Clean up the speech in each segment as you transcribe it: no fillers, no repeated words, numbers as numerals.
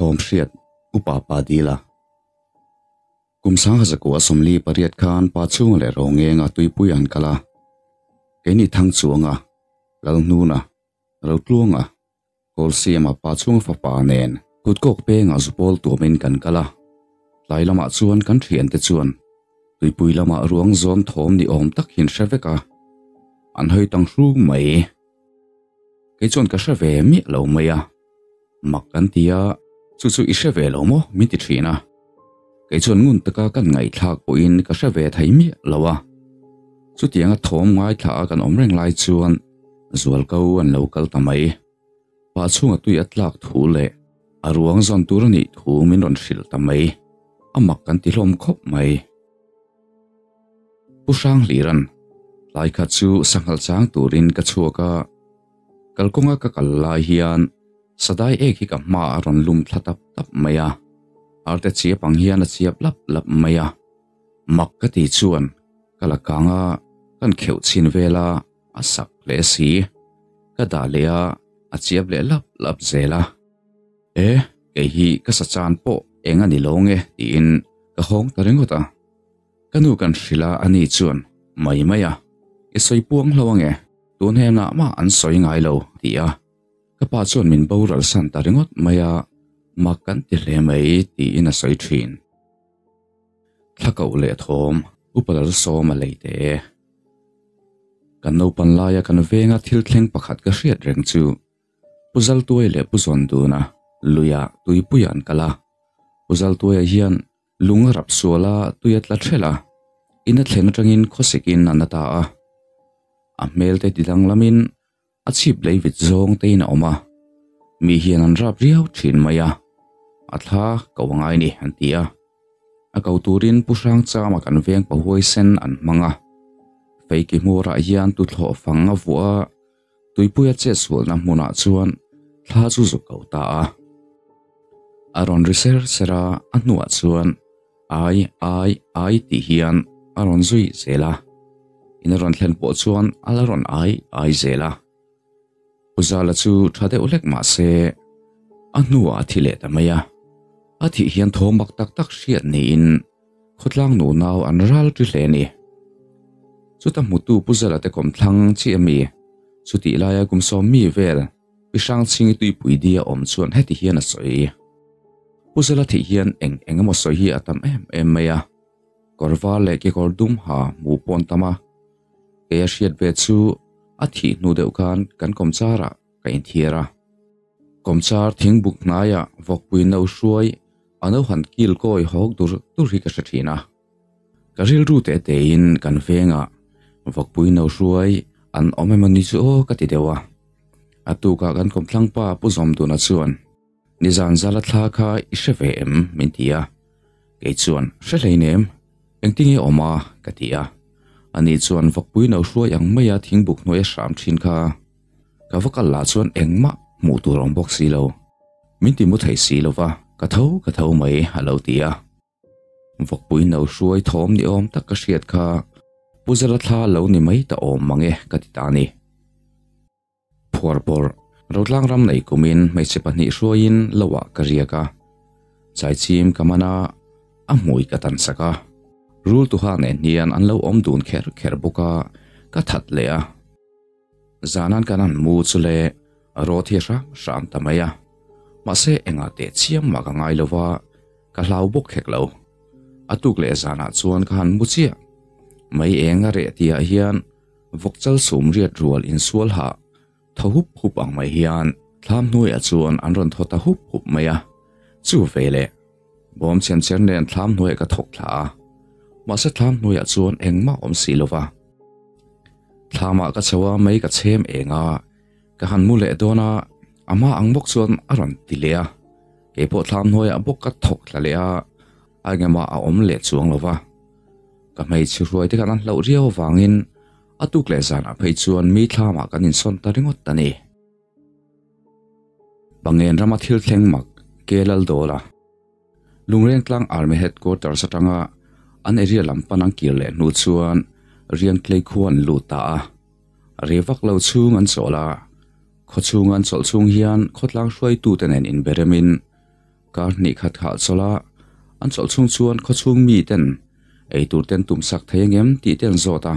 Thawm hriat upa pa dila. Kum sangha zakua 48 khan pa chunga leh Rongenga tuipui an kal a. Keini thang chuanga, Lalhnuna, Rotluanga, Kawlsiama pa chunga fapa nen kutkawk pengah zupawl tuamin kan kal a. Tlai lamah chuan kan thiante chuan tuipui lamah ruang zawn thawm ni awm tak hi an hre vek a, an hawi tang hrung mai. Kei chuan ka hre ve miah lo mai a, mak kan ti a, chu chu i hre ve lo maw min ti thin a. Kei chuan ngun taka kan ngaihthlak pawhin ka hre ve thei miah lo a. Chutianga thawm ngaithla a kan awm reng lai chuan Zualko an lo kal ta mai. Pa chhunga tui a tlak thu leh a ruang zawn tur a nih thu min rawn hrilh ta mai. A mak kan ti hlawm khawp mai. Pu Hranghliran, Tlai khat chu sanghal chang turin ka chhuak a, kalkawnga ka kal lai hian sadai ek hi ka hmaah a rawn lum thla tap tap mai a, arte chiap ang hian a chiap lap lap mai a. Mak ka ti chuan ka la kang a, kan kheuh chhin vel a. A sak hle si. Ka dah leh a, a chiap leh lap lap zel a. E, kei hi ka sa chan pawh eng a ni lo nge tiin ka hawng ta ringawt a. Ka nu kan hrilh a, ani chuan mai mai a, I sawi puang hlo ange, tun henah mah an sawi ngai lo ti a. Ka pa chuan min boral san ta ringawt mai a, mak kan ti hle mai tiin a sawi thin. Thla koh leh thawm upa Lalsawma lei te. Kan naupan laia kan venga thil thleng pakhat ka hriat reng chu Pu Zaltuai leh Pu Zawnduna luiah tuipuiah an kal a. Pu Zaltuaia hian lung a rap sual a, tui a tla thelh a, in a thleng atangin khawsikin a na ta a. A hmel te ti danglamin a chhip lei vit zawng tein a awm a, mi hian an rap riau thin mai a, a thla ko a ngai ni an ti a. A ko turin Pu Hrangchama kan veng pahuai sen an hmang a, Feiki hmurah hian tuthlawh fang a vuah a, tuipuia chetsualna hmunah chuan thla chu zuk ko ta a. A rawn ri ser ser a, a hnuah chuan ai ai ai tih hian a rawn zui zel a, in a rawn thlen pawh chuan a la rawn ai ai zel a. Pu Zala chu tha deuh hlek mah se a hnuah a thi leh ta mai a, a thih hian thaw mak tak tak hriat niin khawtlang nunau an ral ṭi hle a ni. Chuta hmutu Pu Zala te kawmthlang chiah a mi, chutih laia kum sawm mi vel Pi Hrangchhingi tuipui dia awm chuan heti hian a sawi. Pu Zala thih hian eng eng emaw sawi hi a tam em em mai a, kawr var leh kekawr dum ha hmuh pawn tam a, kei a hriat ve chu a thih hnu deuh khan kan kawmcharah ka inthiar a. Kawmchar thingbuk hnaiah vawkpui no hruai a no han kil kawi hawk dur dur hi ka hre thin a. Ka rilru teh tein kan vengah vawkpui no hruai an awm emaw ni chu aw ka ti deuh a. A tukah kan kawmthlangpa Pu Zawmduna chuan Nizan zala thla kha i hre ve em? min ti a. Kei chuan hre hleinem, engtinge awm a? ka ti a. Ani chuan vawkpui no hruai ang maia thingbuk hnuai a hram thin kha. Ka va kal lah chuan engmah hmuh tur awm bawk si lo. Min ti mu thei si lo va, ka tho ka tho mai a lo ti a. Vawkpui no hruai thawm ni awm tak ka hriat kha Pu Zala thla lo ni mai ta awm mang e ka ti ta a ni. Phuar pawrh, Rotlang ram nei kumin hmeichhe pahnih hruaiin loah ka riak a, chaichim ka man a, a hmui ka tan sak a. Rul tuha nen hian an lo awm dun kher kher bawk a, ka that leh a. Zanan kan han mu chu le rawt hi a hram hram ta mai a, mahse engah teh chiam mah ka ngai lo va, ka hlau bawk khek lo. A tuk leh zanah chuan ka han mu chiah. Mai eng a reh tihah hian vawkchal sum riat rual insual hah thaw hup hup ang mai hian thlam hnuaiah chuan an rawn thaw ta hup hup mai a, chu veleh bawm chhem cher nen thlam hnuaiah ka thawk thla a, mahse thlam hnuaiah chuan engmah awm si lo va. Thlamah ka chho a, mei ka chhem eng a, ka han mu leh dawn a, a hma ang bawk chuan a rawn ti leh a, keipawh thlam hnuaiah bawk ka thawk thla leh a, a engemaw a awm leh chuang lo va. Ka hmeichhe hruai te khan an hlauh riau avangin a tuk leh zanah phei chuan mi thlamah kan insawn ta ringawt a ni. Bangen rama thil thleng mak ke lal dawl a. Lungreng tlang Army Headquarters atanga an area lam pan an kir leh hnu chuan Riangtlei khua an lut ta a. Ri vak lo chhung an chawl a, khaw chhunga an chawlh chhung hian khawtlang hruaitute nen inberemin. Kar hnih khat hah chawlh a, an chawlh chhung chuan khawchhung mi ten ei tur ten tum sak thei angem tih te an zawt a,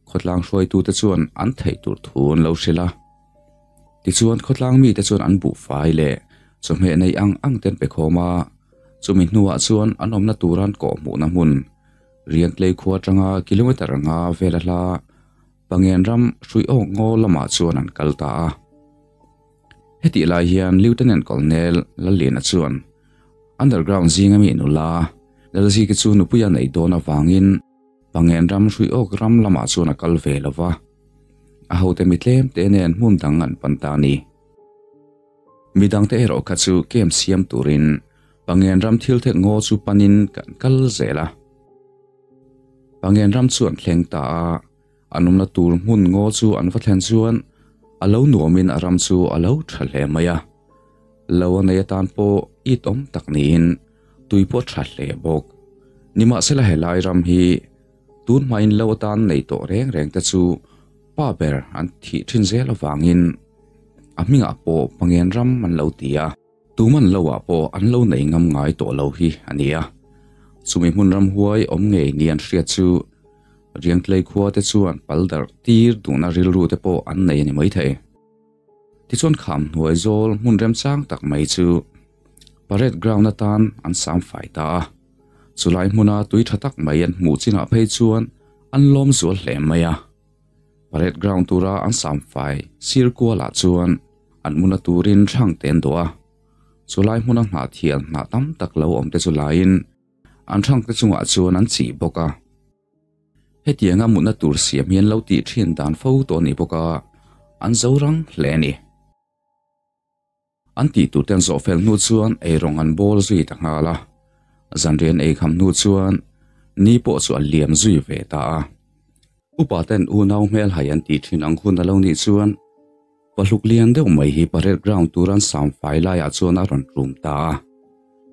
khawtlang hruaitute chuan an theih tur thu an lo hrilh a. Tichuan khawtlang mite chuan an buhfai leh chawhmeh nei ang ang te an pe khawm a, chumi hnuah chuan an awmna tura an kawhhmuhna hmun Riangtlei khua atanga kilometer nga vela hla Pangen ram hrui awk ngaw lamah chuan an kal ta a. Hetih lai hian Lieutenant Colonel Lalliana chuan Underground zinga mi nula Lalziki chu nupui a neih dawn avangin Pangen ram hrui awk ram lamah chuan a kal ve lo va. A hote mi tlem te nen hmun dang an pan ta a ni. Midangte erawh kha chu camp siam turin Pangen ram thil thek ngaw chu panin kan kal zel a. Pangen ram chu an thleng ta a, an awmna tur hmun ngaw chu an va thlen chuan a lo nuamin a ram chu a lo tha hle mai a. Lo a nei atan pawh it awm tak niin tui pawh tha hle bawk. Nimahsela helai ram hi tun hmain lo atan nei tawh reng reng te chu pa ber an thih thin zel avangin a hmingah pawh Pangen ram an lo ti a. Tuman lo ah pawh an lo nei ngam ngai tawh lo hi a ni a. Chumi hmun ramhuai awm ngei ni an hriat chu Riangtlei khua te chuan pal darh tir duhna rilru te pawh an nei a ni maithei. Tichuan kham hnuai zawl hmun remchang tak mai chu parade ground atan an sam fai ta a. Chulai hmuna tui tha tak mai an hmuh chinah phei chuan an lawm zual hle mai a. Parade ground tura an sam fai sir kualah chuan an hmuna turin hrang te an dawh a, chulai hmuna hnah thial hnah tam tak lo awm te chu laiin an hrang te chungah chuan an chih bawk a. Hetianga mutna tur siam hi an lo tih thin dan fo tawh a ni bawk a, an zo rang hle a ni. An tih tur te an zawh fel hnu chuan eirawng an bawl zui ta nghal a, zanrian ei kham hnu chuan ni pawh chu a liam zui ve ta a. Upa ten unau hmel hai an tih thin ang hun a lo nih chuan Pahluk lian deuh mai hi parade ground tur an sam fai laiah chuan a rawn tlum ta a.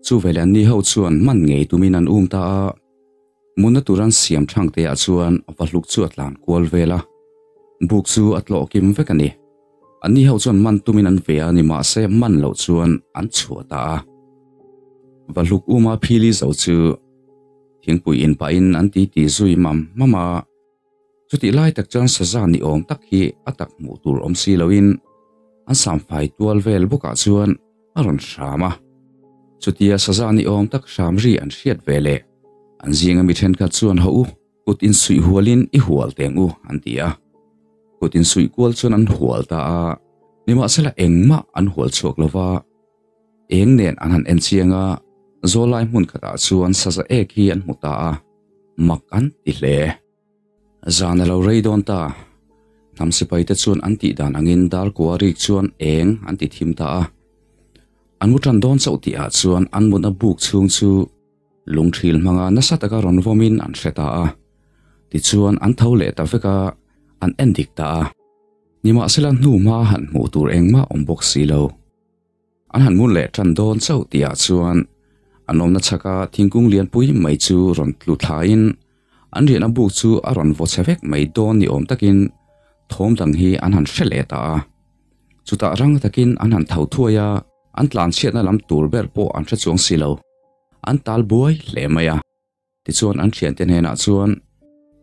Chuveleh an ni ho chuan hman ngei tumin an um ta a. Mutna tur an siam thang te ah chuan Pahluk chu a tlan kual vel a. Buk chu a tlawh kim vek a ni. An ni ho chuan man tumin an ve a ni mahse man loh chuan an chhuah ta a. Vahluk uma phili zo chu thingpui in pahin an titi zui mam mam a. Chutih lai tak chuan saza ni awm tak hi a tak hmuh tur awm si loin an samfai tual vel bawkah chuan a rawn hram a. Chutia saza ni awm tak hram ri an hriat ve leh an zinga mi thenkhat chuan haw u, kut insuih hualin i hual teng u an ti a. Kut insuih kual chuan an hual ta a, nimahsela engmah an hual chhuak lo va. Eng nen an han en chiang a, zawlai hmun khatah chuan saza ek hi an hmu ta a, mak an ti hle. Zan a lo rei dawn ta. Hnam sipai te chuan an tih dan angin dar kua rik chuan eng an ti thim ta a. An mu tan dawn chauh tih ah chuan an mutna buk chhung chu lungthil hmanga nasa taka rawn vawmin an hre ta a. Tichuan an tho leh ta vek a, an en dik ta a. Nimahsela hnu hma han hmuh tur engmah awm bawk si lo. An han ngun leh tan dawn chauh tihah chuan an awmna chhaka thingkung lianpui mai chu rawn tlu thlaiin an riahna buk chu a rawn vaw chhe vek mai dawn ni awm takin thawm dang hi an han hre leh ta a. Chutah rang takin an han tho thuai a, an tlanchhiatna lam tur ber pawh an hre chuang si lo. An tal buai hle mai a. Tichuan an thiante hnenah chuan,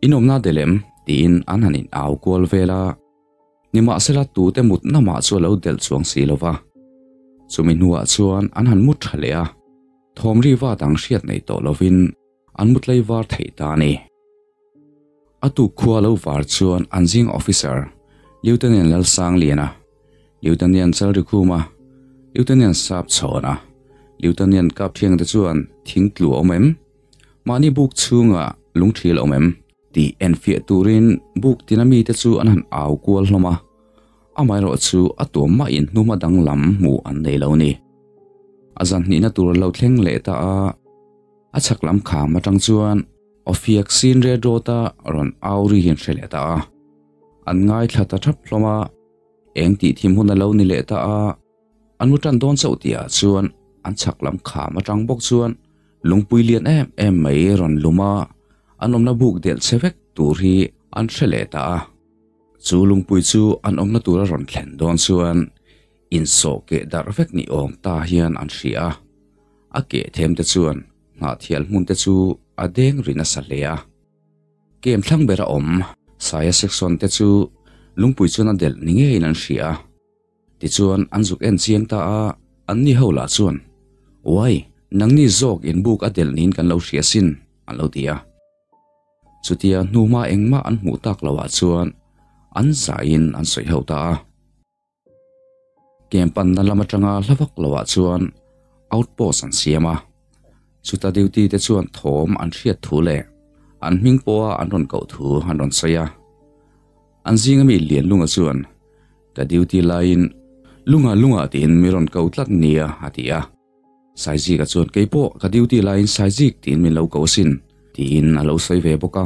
In awmna delem? tiin an han in au kual vel a. Nimahsela tute mut namah chu a lo delh chuang si lo va. Chumi hnuah chuan an han mut tha leh a, thawm ri va dang hriat nei tawh lovin an mut lei var theih ta a ni. A tuk khua lo var chuan an zing officer Lieutenant Lalsangliana, Lieutenant Chalrikhuma, Lieutenant Sapchhawna, Lieutenant Kapthiang te chuan thing tlu a awm em? Mahni buk chhungah lungthil a awm em? Tih enfiah turin buk tina mite chu an han au kual hlawm a, amaherawh chu a tuam mahin hnuma danglam hmuh an nei lo ni. A zan hnihna tur a lo thleng leh ta a, a chhak lam kham atang chuan Awfiak sin red road-a rawn au ri hi an hre leh ta a, an ngaithla ta thap hlawm a, eng tih thim hun a lo ni leh ta a, an mu tan dawn chauh tihah chuan an chhak lam kham atang bawk chuan lungpui lian em em mai rawn lum a, an awmna buk delh che vek tur hi an hre leh ta a. Chu lungpui chu an awmna tura rawn thlen dawn chuan insawh keh darh vek ni awm ta hian an hria a. A keh them te chuan Hnahthial hmun te chu a deng ri nasa hle a. Kem thlang bera awm Saia section te chu lungpui chuan a delh ni ngeiin an hria a. Tichuan an zuk en chiang ta a, anni ho lah chuan, Uai, nangni zawk inbuk a delh niin kan lo hria sin, an lo ti a. Chutia hnuhma engmah an hmuh tak loh ah chuan an zaiin an sawi ho ta a. Camp panna lam atanga hla vak loh ah chuan outpost an siam a. Chuta duty te chuan thawm an hriat thu leh an hming pawha an rawn koh thu an rawn sawi a. An zinga mi Lianlunga chuan ka duty laiin Lunga Lunga tiin mi rawn ko tlat nia a ti a. Saizika chuan kei pawh ka duty laiin Saizik tiin min lo ko asin tiin a lo sawi ve bawk a.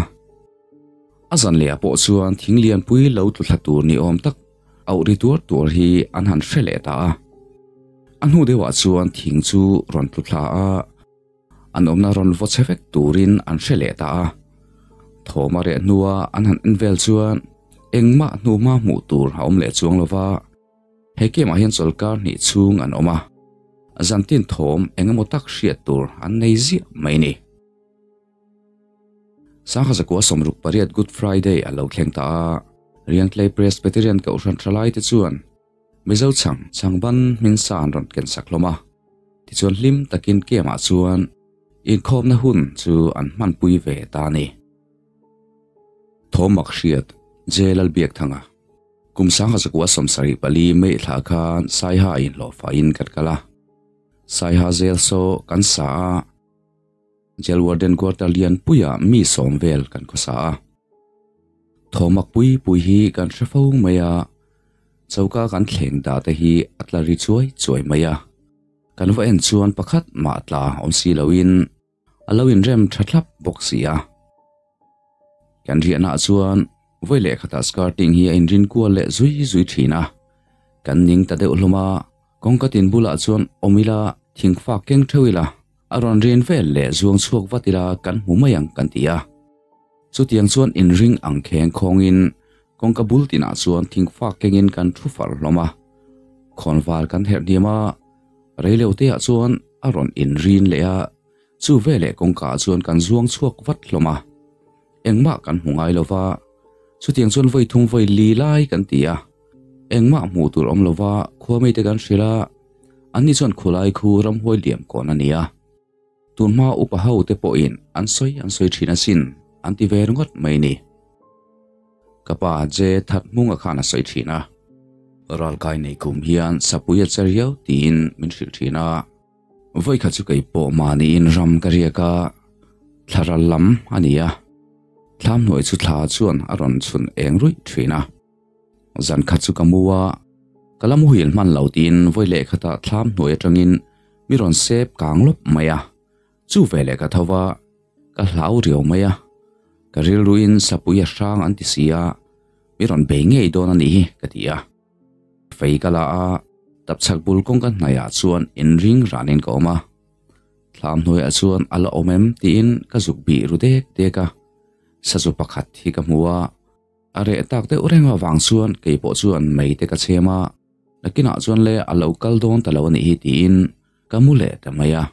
A zan lehah pawh chuan thing lianpui lo tlu thla tur ni awm tak auh ri tuar tuar hi an han hre leh ta a. A hnu deuhah chuan thing chu rawn tlu thla a, an awmna rawn vaw che vek turin an hre leh ta a. Thawm a reh hnua an han en vel chuan engmah hnuhma hmuh tur a awm leh chuang lo va. He game ah hian chawlkar hnih chhung an awm a, zantin thawm eng emaw tak hriat tur an nei ziah mai ni. Sangha zakua 68 Good Friday a lo thleng ta a, Riangtlei Presbyterian Kohhran thalai te chuan Mizo chhang chhangban hming sa an rawn ken sak hlawm a, tichuan hlim takin game ah chuan inkhawmna hun chu an hmanpui ve ta a ni. Thawm mak hriat J Lalbiakthanga. Kum 1974 May thla khan Saiha inhlawh fahin kan kal a. Saiha zel saw kan sa a, Jail Warden Quarter lian puiah mi sawm vel kan khawsa a. Thawmak pui pui hi kan hre fo mai a, choka kan thleng dah te hi a tla ri chuai chuai mai a. Kan va en chuan pakhat mah tla awm si loin A lo inrem tha thlap bawk si a. Kan riahnaah chuan vawi leh khatah skirting hi a inrin kual leh zui zui thin a. Kan ning ta deuh hlawm a, kawngka tin bulah chuan awm ila, thingfak keng theuh ila, a rawn rin vel leh zuang chhuak vat ila kan hmu mai ang kan ti a. Chutiang chuan inring ang kheng khawngin kawngka bul tinah chuan thingfak kengin kan thu far hlawm a. Khawnvar kan herh hniam a, Reiloteah chuan a rawn inrin leh a, chu veleh kawngkaah chuan kan zuang chhuak vat hlawm a. Engmah kan hmu ngai lo va, chutiang chuan vawi thum vawi li lai kan ti a. Engmah hmuh tur awm lo va, khua mite kan hrilh a, anni chuan khulai khu ramhuai liam kawn a ni a. Tunhma upa ho te pawhin an sawi an sawi thin asin an ti ve ringawt mai ni. Ka pa Je that hmunga khan a sawi thin a. Ralkai nei kum hian sapui a che riau tiin min hrilh thin a. Vawi khat chu kei pawh mahniin ram ka riak a, thla ral lam a ni a. Thlam hnuai chu thla chuan a rawn chhun eng ruih thin a. Zan khat chu ka mu a, ka la muhil hman lo tiin vawi leh khatah thlam hnuai atangin mi rawn sep kang lawp mai a, chu veleh ka tho va, ka hlau riau mai a, ka rilruin sapui a hrang an ti si a, mi rawn bei ngei dawn a nih hi ka ti a. Fei ka la a, tapchhak bul kawngka hnaihah chuan inring ranin ka awm a, thlam hnuaiah chuan a la awm em tiin ka zuk bih ru dek dek a, sazu pakhat hi ka hmu a, A reh tak deuh reng avang chuan kei pawh chuan mei te ka chhem a, nakinah chuan le a lo kal dawn ta lo a nih hi tiin ka mu leh ta mai a.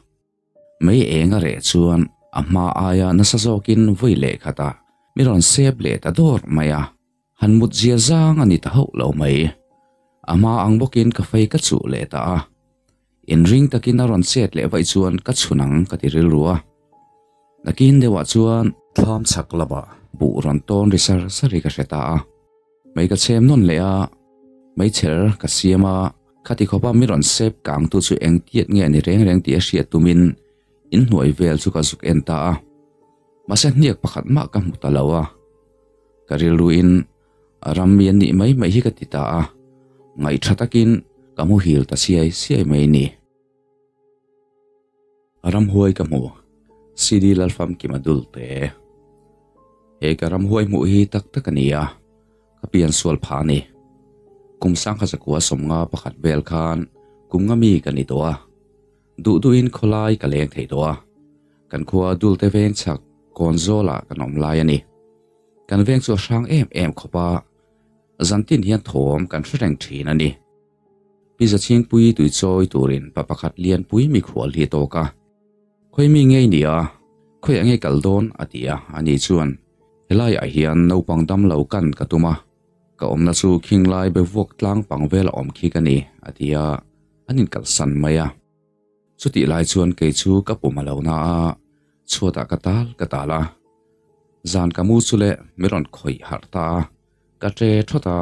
Mei eng a reh chuan a hma aia nasa zawkin vawi leh khatah mi rawn sep leh ta dawr mai a, han mut zia zang a ni ta hauh lo mai. A hma ang bawkin ka fei ka chuh leh ta a, inring takin a rawn chet leh vaih chuan ka chhun ang ka ti rilru a. Nakin deuhah chuan thlam chhak lamah buh rawn tawn ri sar sar hi ka hre ta a. Mei ka chhem nawn leh a, meichher ka siam a, khati khawpa mi rawn sep kangtu chu eng tiat nge ni reng reng tih a hriat tumin inhnuai vel chu ka zuk en ta a. Mahse hniak pakhat mah ka hmu ta lo a. Ka rilruin ram mi an nih mai mai hi ka ti ta a, ngaihtha takin ka muhil ta siai siai mai ni. Ramhuai ka hmu, CD Lalfamkima dul te. He ka ramhuai hmuh hi tak tak a ni a, ka pian sual phah a ni. Kum 1951 vel khan kum nga mi ka ni tawh a, duh duhin khawlai ka leng thei tawh a, kan khua Dulte veng chhak Kawnzawlah kan awm lai a ni. Kan veng chu a hrang em em khawp a, zantin hian thawm kan hre reng thin a ni. Pi Zachhingpui tui chawi turin pa pakhat lianpui mikhual hi a tawk a. Khawi mi nge i nih a? Khawiah nge kal dawn? a ti a, ani chuan, Helaiah hian naupang damlo kan ka tum a, ka awmna chu khinglai be vuak tlang pang vel a awm khi ka ni, a ti a, an inkalsan mai a. Chutih lai chuan kei chu ka pum a lo na a, chhuatah ka tal ka tal a. Zan ka mu chu le mi rawn khawih harh ta a, ka ṭe ṭhawt a,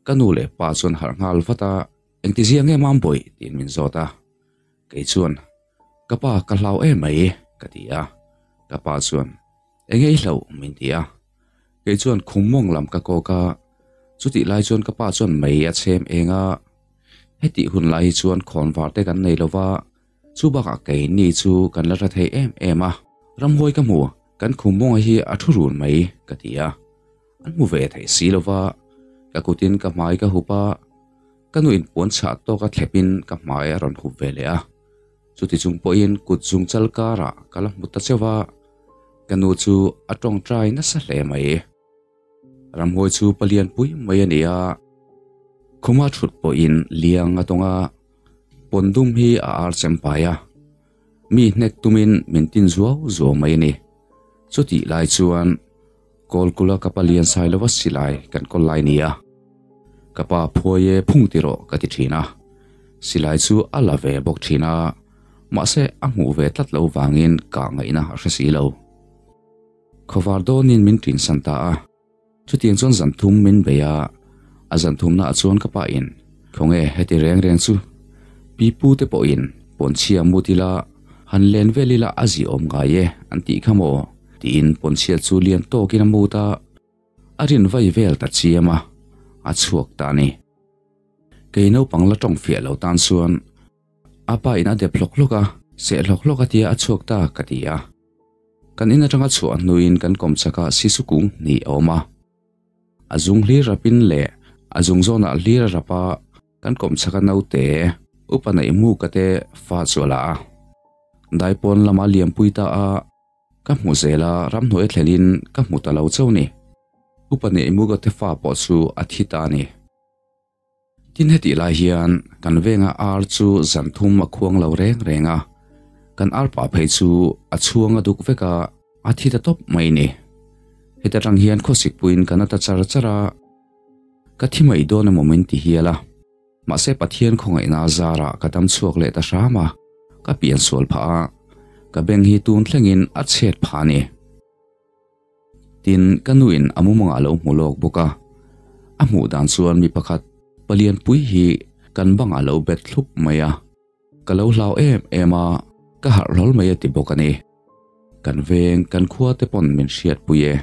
ka nu leh pa chuan harh nghal vat a, Engtizia nge mam bawih? tiin min zawt a. Kei chuan, Ka pa ka hlau em mai, ka ti a. Ka pa chuan, Enge i hlauh? min ti a. Kei chuan khum mawng lam ka kawk a, chutih lai chuan ka pa chuan mei a chhem eng a. Hetih hun lai hi chuan khawn var te kan nei lo va, chu bakah keini chu kan la hre thei em em a. Ramhuai ka hmu, kan khum mawnga hi a thu run mai, ka ti a. An hmu ve thei si lo va, ka kutin ka hmai ka hup a, ka nu in puan chhah tawka thlepin ka hmai a rawn hup ve leh a. Chuti chung pawhin kut zung chal karah ka la hmu ta cheuh a, ka nu chu a tawngtai nasa hle mai. Ramhuai chu palian pui mai a ni a, khuma thut pawhin liang a tawng a, pawn dum hi a ar chem pai a, mi hnek tumin min tin zuau zuau mai a ni. Chutih lai chuan Kawlkula ka palian sai lova silai kan kawl lai nia. Ka pa phuai e phung ti rawh ka ti thin a, silai chu a la ve bawk thin a, mahse a hmuh ve tlat lo vangin kah ngaihna a hre si lo. Khawvar dawnin min tinsan ta a, chutiang chuan zan thum min bei a, a zan thumnaah chuan ka pa in, Khawnge heti reng reng chu pi pu te pawhin pawnchhia mut ila han len vel ila a ziawm ngai e an tih kha maw? Tiin pawnchhia chu lian tawkin a mut a, a rin vai vel ta chiam a, a chhuak ta a ni. Kei naupang la tawng fiah lo tan chuan a pa in a dep hlawk hlawk a, seh hlawk hlawk a tia a chhuak ta ka ti a. Kan in atanga chhuah hnuin kan kawm chakah sisu kung hnih a awm a. A zung hlir rapin leh a zung zawnah hlir a rap a, kan kawm chaka naute upa neih hmuka te fa chu a la a. Daipawn lama liampui ta a, ka hmu zel a, ramhnuai thlenin ka hmu ta lo chauh ni. Upa neih hmuka te fa pawh chu a thi ta a ni. Tin hetih lai hian kan venga ar chu zan thum a khuang lo reng reng a, kan ar pah phei chu a chhuang a duk vek a, a thi ta tawp mai ni. Heta tang hian khawsik puiin kan a ta char char a, ka thi mai dawn emaw min ti hial a, mahse Pathian khawngaihna zarah ka dam chhuak leh ta hram a, ka pian sual phah a, ka beng hi tun thlengin a chhet phah a ni. Tin, ka nuin a mumangah a lo hmu lawk bawk a. A hmuh dan chuan mi pakhat palianpui hi kan bangah a lo bet thlup mai a. Ka lo hlau em em a, ka harh hlawl mai a ti bawk a ni. Kan veng, kan khua te pawn min hriatpui e.